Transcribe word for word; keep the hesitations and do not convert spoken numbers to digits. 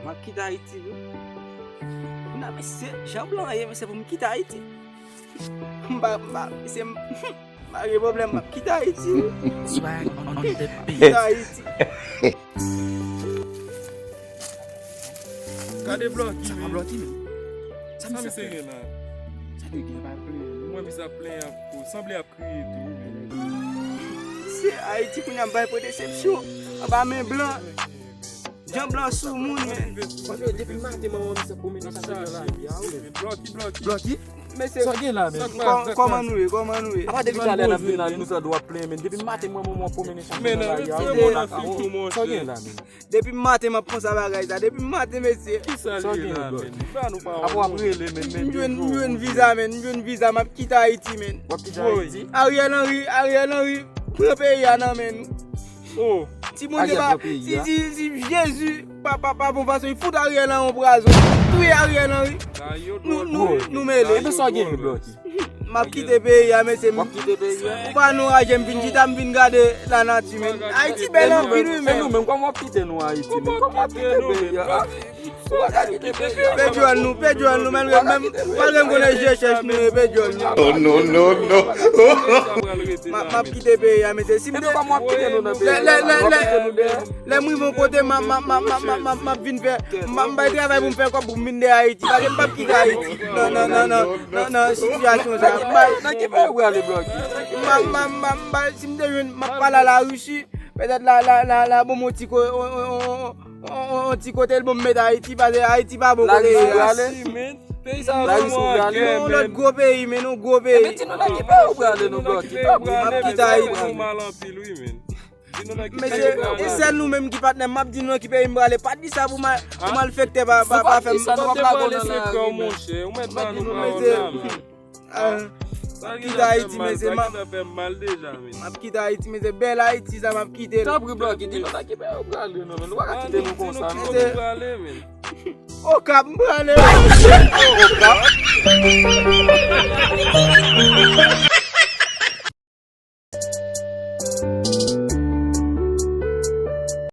M ap kite Ayiti tou. Kounya, mesye, jan plan an ye, mesye, pou m kite Ayiti. M pa, m pa, mesye, m pa gen pwoblèm, m ap kite Ayiti wi. Swag on the beat. Kite Ayiti. Gade Blocky, sa pa Blocky, men. Sa misye gen la? Sa misye gen pa plen? Mwen, misye ap plen, ap sanble ap kriye tou, men. Se Ayiti kounya, m bay pou desepsyon. Anba men blan. Jan blan sou moun, men. Paske depi maten, mwen wè misye ap pwomene sa nan lari a, wi. Blocky, Blocky. Blocky? Mesye, sa gen la, men? Kò-, kòman nou ye? Kòman nou ye? Apa depi talè n ap vin la, nou sa dwe ap plenyen, men. Depi maten, mwen, mwen, mwen pwomene sa nan lari a, wi. Sa gen la, men? Depi maten, m ap panse a bagay sa. Depi maten, mesye. Kisa li ye la, men? Ba nou pawòl. Apa w ap rele, men, men. M jwenn, m jwenn viza, men. M jwenn viza, m ap kite Ayiti, men. W ap kite Ayiti? Ariel Henry, Ariel Henry, pran peyi a nan men nou. Oh. Si Bondye pa, si, si, si Jezi pa, pa, pa bon fason, li fout Ariel nan yon prazon. Touye Ariel Henry. Nou, nou, nou mele. Ebyen sa gen, Blocky? M ap kite peyi a, mesye. W ap kite peyi a? Ou pa ankouraje m vin chita, m vin gade lanati, men. Ayiti bèl anpil, wi, men. E nou menm, kòman w ap kite nou Ayiti, men? Kòman w ap kite peyi a? Pèdi wòl nou, pèdi wòl nou, malgre, menm, malgre m konnen je chèch nou, men pèdi wòl nou. Oh, non, non, non. M ap, m ap kite peyi a, mesye. Si m te, lè, lè, lè, lè, lè m rive yon kote, m ap, m ap, m ap vin fè, m ap, m bay travay pou m fè kòb pou m vin de Ayiti. Paske m p ap kite Ayiti. Nan, nan, nan, nan, nan, nan sitiyasyon sa. M bay, nan ki peyi w prale, Blocky? M ap, m ap, m ap, m bay, si m te jwenn, m ap pale a Larisi. Petèt la, la, la, la, bon, mon ti ko-, on, on, on, on, on ti kote l bon m met Ayiti, paske Ayiti pa bon kote ye a. Larisi ou prale? Peyi sa vrèman gè, yon lòt gwo peyi, men yon gwo peyi. Ebyen, di nou nan ki peyi ou prale, non, Blocky? M ap kite Ayiti. Mal anpil, wi, men. Mesye, e sèl nou menm ki patnè m, m ap di nou nan ki peyi m prale. Pa di sa pou m al, pou malfektè pa, pa, pa fè m. Ou pa di sa, nou ap lage w nan lari, men. Ou mèt ban nou pawòl la, men. Ah, m ap kite Ayiti, mesye, m ap, m ap kite Ayiti, mesye, bèl Ayiti sa, m ap kite l. Tanpri, Blocky, di nou nan ki peyi ou prale, non, men. Nou pa ka kite nou konsa, non. Okap, m prale. Okap?